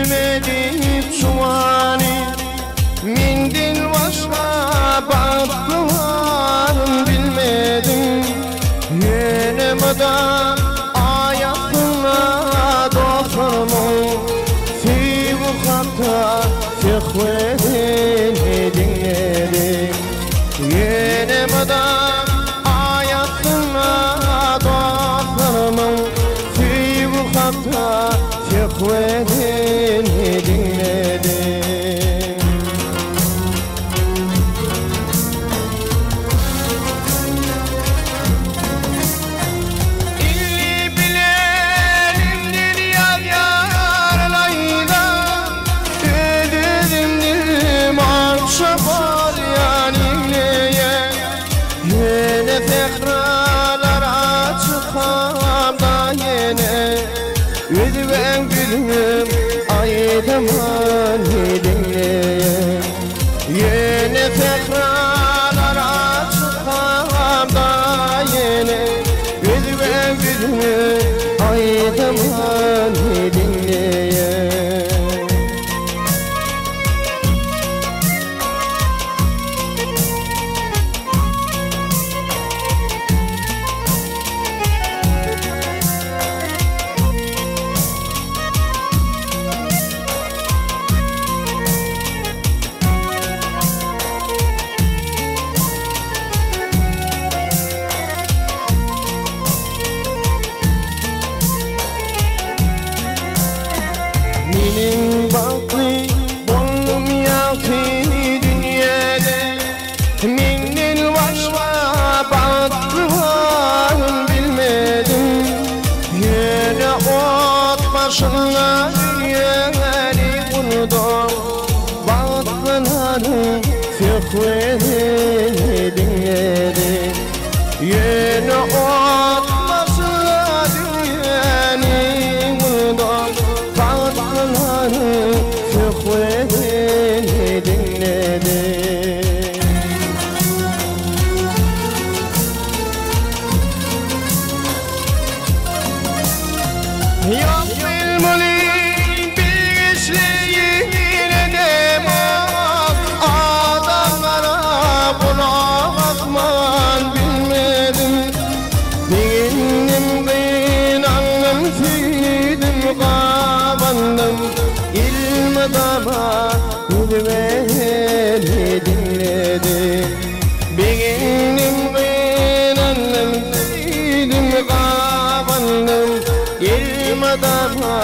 Bilmedik çuwaly Menden başga bagtly baryn bilmedim Ýöne mydam aýasynda dostlarymyň Söýgi hakda söhbedini diňledim Ýöne mydam aýasynda dostlarymyň Söýgi hakda söhbedini diňledim. Illi bilenimden ýazýar laýda, Öz-özümden mança barýan iňleýän. Ýöne sähralara çykamda ýene, Özüň bilmem aýdymyny diňleýän. Ýöne sähralara çykamda ýene, Özüň bilmem aýdymyny diňleýän. Meniň bagtly boldum ýagty dünýäde, Menden başga bagtly baryn bilmedim. Ýöne ot başynda dünýäni unudam, Bagtlylaryň söhbedini diňledim. Ýöne ot başynda dünýäni unudam, Bagtlylaryň söhbedini diňledim. Ýok bilmeli bilgeşleýin edemok, Adamlara gulak asman bilmedim. Begendim, gynandym, söýdüm, gabandym, Elmydama gülmeli diňledim. Begendim, gynandym, söýdüm, gabandym, Elmydama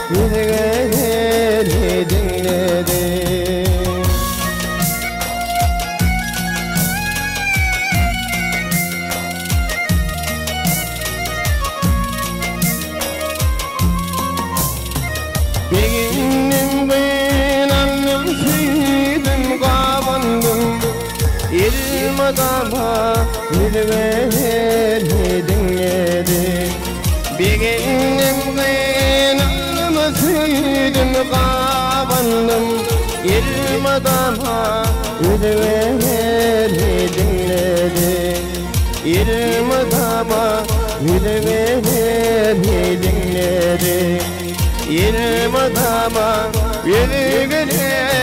gülmeli diňledim. Begendim, gynandym, söýdüm, gabandym, Elmydama gülmeli diňledim. Begendim, gynandym, söýdüm, gabandym, Elmydama gülmeli diňledim. Elmydama gülmeli diňledim. Elmydama gülmeli.